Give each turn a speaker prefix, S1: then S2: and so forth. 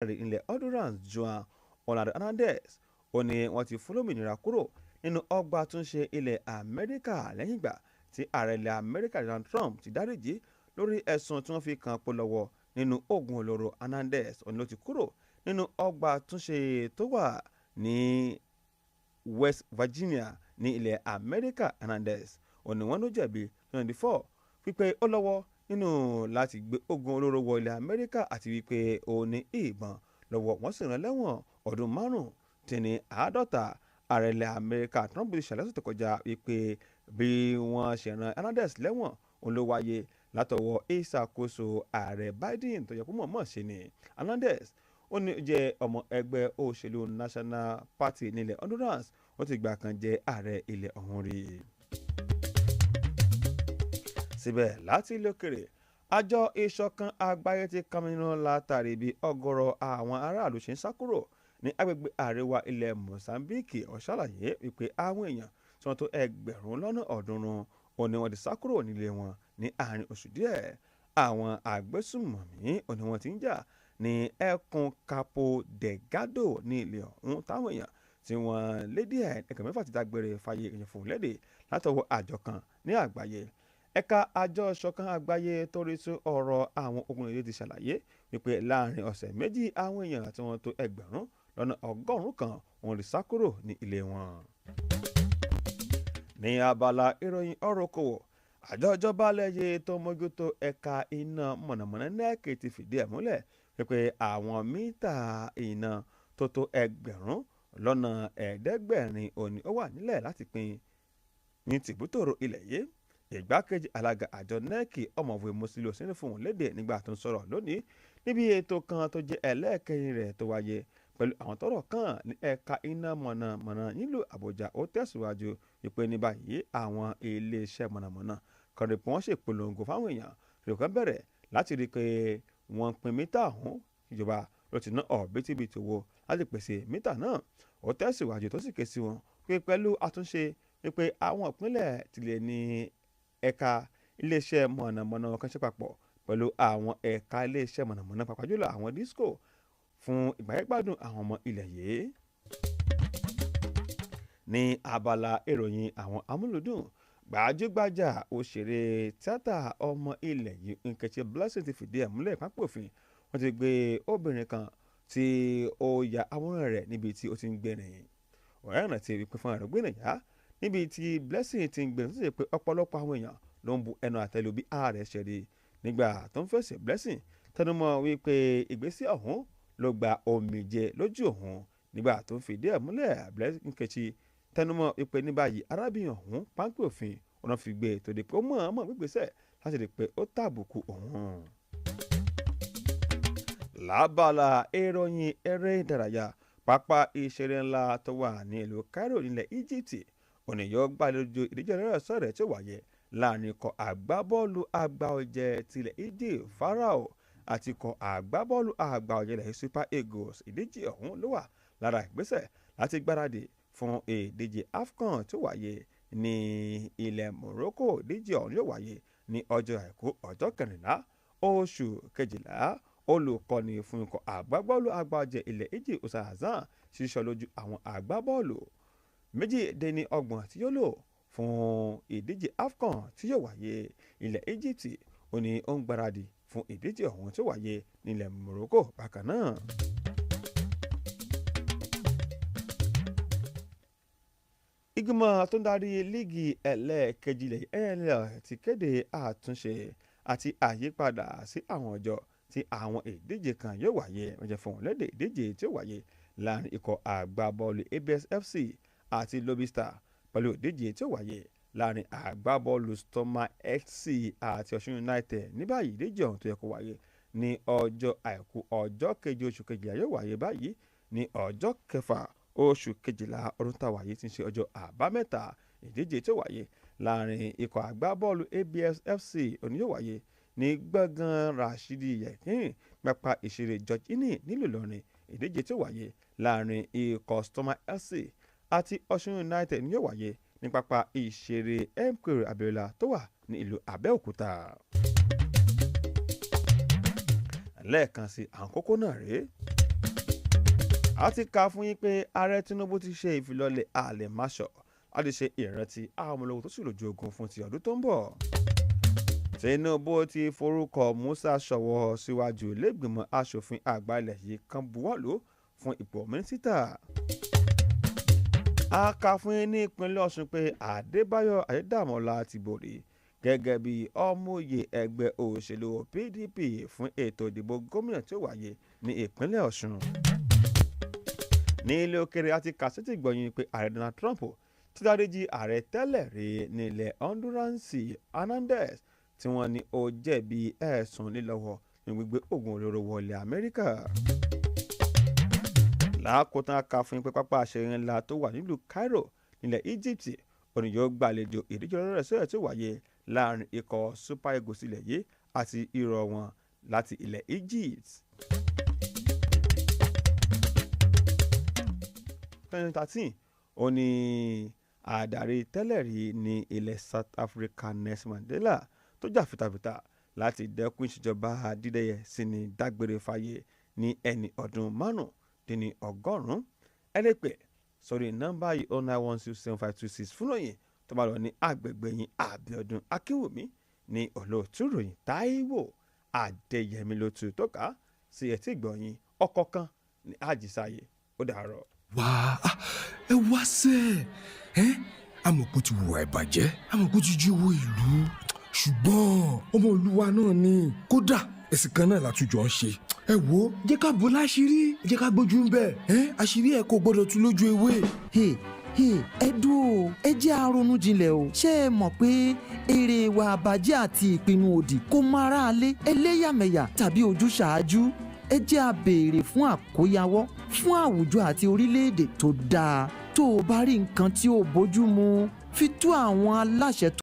S1: Ilẹ̀ Honduras Juan Orlando Hernandez ò ní wọ́n ti fún lómìnira kúrò nínú ọgbà àtúnṣe ilẹ̀ Amẹ́ríkà lẹ́yìn ìgbà tí ààrẹ ilẹ̀ Amẹ́ríkà Donald Trump ti dáríjì lórí ẹ̀sùn tí wọ́n fi kàn pé ó lọ́wọ́ nínú oògùn olóró. Hernandez òní ló ti kúrò nínú ọgbà àtúnṣe tó wà ní West Virginia ní ilẹ̀ Amẹ́ríkà. Hernandez òní wọ́n ló jẹ̀bi 24 wípé ó lọ́wọ́ nínú láti gbé oògùn olóró wọ ilẹ̀ Amẹ́ríkà àti wípé ó ní ìbọn lọ́wọ́. Wọ́n sì rán lẹ́wọ̀n ọdún 55. Ààrẹ ilẹ̀ Amẹ́ríkà Trump ti ṣàlàyé tó kọjá wípé bí wọ́n ṣe rán Hernandez lẹ́wọ̀n òun ló wáyé látọwọ́ ìṣàkóso ààrẹ Biden tó yẹ kó mọ̀ọ́mọ̀ ṣe ni. Hernandez ó ní jẹ́ ọmọ ẹgbẹ́ òṣèlú National Party nílẹ̀ Honduras. Ó ti gbà kan jẹ́ ààrẹ ilẹ̀ ọ̀hún rí. Síbẹ̀ láti ilé òkèrè, Àjọ Ìṣọ̀kan Àgbáyé ti kọminú látàrí bí ọ̀gọ̀rọ̀ àwọn aráàlú ṣe ń sá kúrò ní agbègbè àríwá ilẹ̀ Mozambique. Ó ṣàlàyé wípé àwọn èèyàn tí wọ́n tó 300,000 òní wọ́n ti sá kúrò nílé wọn ní àárín oṣù díẹ̀. Àwọn agbésùmọ̀mí òní wọ́n ti ń jà ní ẹkùn Cabo Delgado ní ilẹ̀ ọ̀hún, táwọn èèyàn tí wọ́n lé díẹ̀ 6,000 ti dágbére fáyé ìyẹn léde látọwọ́ àjọ kan ní àgbáyé. Ẹ̀ka Àjọ Ìṣọ̀kan Àgbáyé tó rí sí ọ̀rọ̀ àwọn ogun èdè ti ṣàlàyé wípé láàrin ọ̀sẹ̀ 2, àwọn èèyàn tí wọ́n tó 100,000 òun lè sá kúrò ní ilé wọn. Ní abala ìròyìn ọ̀rọ̀ okòwò, àjọ ìjọba lẹ́yẹ tó mójútó ẹ̀ka iná mọ̀nàmọ́ná NERC ti fìdí ẹ̀ múlẹ̀ wípé àwọn mítà iná tó tó 700,000 òní ó wà nílẹ̀ láti pín ní tìbútòrò ilẹ̀ yìí. Ìgbákejì alága àjọ NERC, Ọ̀mọ̀wé Musiliu Oseni, fún léde nígbà tó ń sọ̀rọ̀ lónìí níbi ètò kan tó jẹ́ ẹlẹ́ẹ̀kẹrin rẹ̀ tó wáyé pẹ̀lú àwọn tọ́rọ̀ kàn ní ẹ̀ka iná mọ̀nàmọ́ná nílùú Àbújá. Ó tẹ̀síwájú wípé ní báyìí, àwọn iléeṣẹ́ mọ̀nàmọ́ná kan rí pé wọ́n ṣèpolongo fáwọn èèyàn rẹ̀ kan bẹ̀rẹ̀ láti rí i pé wọ́n pín mítà ọ̀hún. Ìjọba ló ti ná ọ̀bítíbitì owó láti pèsè mítà náà. Ó tẹ̀síwájú tó sì ké sí wọn pé pẹ̀lú àtúnṣe wípé àwọn ìpínlẹ̀ tilẹ̀ ní ẹ̀ka iléeṣẹ́ mọ̀nàmọ́ná kan ṣe papọ̀ pẹ̀lú àwọn ẹ̀ka iléeṣẹ́ mọ̀nàmọ́ná, pàápàá jùlọ àwọn disco, fún ìgbáyégbádùn àwọn ọmọ ilẹ̀ yìí. Ní abala ìròyìn àwọn amúlùdùn, gbajúgbajà òṣèré tíátà ọmọ ilẹ̀ yìí Nkechi Blessing ti fìdí ẹ̀ múlẹ̀ pápẹ́ òfin wọ́n ti gbé obìnrin kan tí ó ya àwòrán rẹ̀ níbi tí ó ti ń gbẹ̀rìn. Ọ̀rẹ́ ìrántí wípé fún àrùn gbẹ̀nìyà níbi tí Blessing ti ń gbẹ̀rìn, tó sì pé ọ̀pọ̀lọpọ̀ àwọn èèyàn ló ń bu ẹnu àtẹ́ lù bí ààrẹ ṣe rí. Nígbà tó ń fèsì, Blessing tẹnumọ́ wípé ìgbésẹ̀ ọ̀hún ló gba omijé lójú òun. Nígbà tó ń fìdí ẹ̀ múlẹ̀, Blessing Nkechi tẹnumọ́ wípé ní báyìí, arábìnrin ọ̀hún, páńpẹ́ òfin ọ̀nà fi gbé tó di pé ó mọ̀ọ́mọ̀ gbégbésẹ̀ láti rí i pé ó tàbùkù òun. Lábala ìròyìn eré ìdárayá, pápá ìṣeré ńlá tó wà ní ìlú Cairo nílẹ̀ Egypt òní yóò gbàlejò ìdíje ọlọ́rẹ̀ẹ́sọ̀rẹ́ tí ó wáyé láàrin ikọ̀ àgbábọ́ọ̀lù àgbà ọ̀jẹ̀ tilẹ̀ Egypt Pharaoh àti ikọ̀ àgbábọ́ọ̀lù àgbà ọ̀jẹ̀ ilẹ̀ Super Eagles. Ìdíje ọ̀hún ló wà lára ìgbésẹ̀ láti gbáradì fún ìdíje AFCON tó wáyé ní ilẹ̀ Morocco. Ìdíje ọ̀hún yóò wáyé ní ọjọ́ Àìkú, ọjọ́ 14 oṣù 12. Olùkọ́ni fún ikọ̀ àgbábọ́ọ̀lù àgbà ọ̀jẹ̀ ilẹ̀ Egypt, Hossam Hassan, ṣíṣọ lójú àwọn àgbábọ́ọ̀lù 32 tí yóò lò fún ìdíje AFCON tí yóò wáyé. Ilẹ̀ Egypt ó ní ó ń gbáradì fún ìdíje ọ̀hún tí ó wáyé nílẹ̀ Morocco bákan náà. Ìgbìmọ̀ tó ń darí líìgì ẹlẹ́ẹ̀kejì ilẹ̀ NNL ti kéde àtúnṣe àti àyípadà sí àwọn ọjọ́ tí àwọn ìdíje kan yóò wáyé. Wọ́n jẹ́ fún léde ìdíje tí ó wáyé láàrin ikọ̀ àgbábọ́ọ̀lù ABS FC àti Lobi Stars pẹ̀lú ìdíje tí ó wáyé láàrin àgbábọ́ọ̀lù Stormer FC àti Ọ̀ṣun United. Ní báyìí, ìdíje ọ̀hún tó yẹ kó wáyé ní ọjọ́ Àìkú, ọjọ́ 7 oṣù 12 yóò wáyé báyìí ní ọjọ́ 6 oṣù 12 ọdún táwa yìí, tí ń ṣe ọjọ́ Àbámẹ́ta. Ìdíje tí ó wáyé láàrin ikọ̀ àgbábọ́ọ̀lù ABS FC òní yóò wáyé ní Gbọ̀ngàn Rashidi Yekin, pápá ìṣeré George Innih nílùú Ìlọrin. Ìdíje tí ó wáyé láàrin ikọ̀ Stormer FC àti Ọ̀ṣun United ni yóò wáyé ní pápá ìṣeré MKO Abiola tó wà ní ìlú Abẹ́òkúta. Lẹ́ẹ̀kan sí, àwọn kókó náà rèé. A ti kà fún yín pé Ààrẹ Tinubu ti ṣe ìfilọ́lẹ̀ àlèmáṣọ láti ṣe ìrántí àwọn ọmọ ológun tó sì lójú ogun fún ti ọdún tó ń bọ̀. Tinubu ti forúkọ Musa ṣọwọ́ síwájú ilégbìmọ̀ asòfin àgbà ilẹ̀ yìí kan buwọ́lù fún ipò mínísítà. A kà fún yín ní ìpínlẹ̀ Ọ̀ṣun pé Adébáyọ̀ Adédàmọ́lá ti borí gẹ́gẹ́ bí ọmọye ẹgbẹ́ òṣèlú PDP fún ètò ìdìbò gómìnà tí ó wáyé ní ìpínlẹ̀ Ọ̀ṣun. Ní ilé òkèrè, àti kàṣẹ́tì gbọ̀yìn pé Ààrẹ Donald Trump ti dáríjì ààrẹ tẹ́lẹ̀ rí nílẹ̀ Honduras Hernandez tí wọ́n ní ó jẹ̀bi ẹ̀sùn lílọ́wọ́ ní gbígbé oògùn olóró wọlé Amẹ́ríkà. Lákòótán, a kà fún yín pé pápá àṣẹyìn ńlá tó wà nílùú Cairo nílẹ̀ Egypt òní yóò gbàlejò ìdíje ọlọ́rẹ̀ sọ́yẹ̀ tó wáyé láàrin ikọ̀ Super Eagles ilẹ̀ yìí àti irọ́ wọn láti ilẹ̀ Egypt. 2013 ó ní adarí tẹ́lẹ̀ rí ní ilẹ̀ South Africa Nelson Mandela tó jà fitafita láti dẹ́kun ìṣèjọba dídẹ́yẹ sí ní dágbére fáyé ní ẹni ọdún 95. Ẹ lè pè sórí nọ́mbà yìí, 09167526, fún òyìn tó bá lọ ní agbègbè yín. Àbíọdún Akínwùmí ní olóòtú ròyìn, Táíwò Adéyẹmí ló tu tó kà á sí etí ìgbọ̀nyìn ọ̀kọ̀ọ̀kan ní àjísáyé. Ó dàárọ̀.
S2: Wá ẹ wá sẹ́ ẹ, amọ̀kú ti wùwà ìbàjẹ́, amọ̀kú ti jí owó ìlú, ṣùgbọ́n ọmọ olúwa náà ni, kódà ẹ̀sìn kan náà látújọ ń ṣe. Ẹ wo, jẹ́ ká bò láṣìírí, jẹ́ ká gbójú ń bẹ̀ ẹ́, àṣírí ẹ̀ kò gbọ́dọ̀ tú lójú ewé.
S3: Hey, hey, ẹ dúró, ẹ jẹ́ a ronú jinlẹ̀ o. Ṣé ẹ mọ̀ pé èrè ìwà àbàjẹ́ àti ìpinnu òdì kò mọ aráalé, ẹlẹ́yàmẹ̀yà tàbí ojúṣàájú? Ẹ jẹ́ a béèrè fún àkóyawọ́ fún àwùjọ àti orílẹ̀-èdè tó dáa. Tó o bá rí nǹkan tí ò bójú mu, fi tó àwọn aláṣẹ tó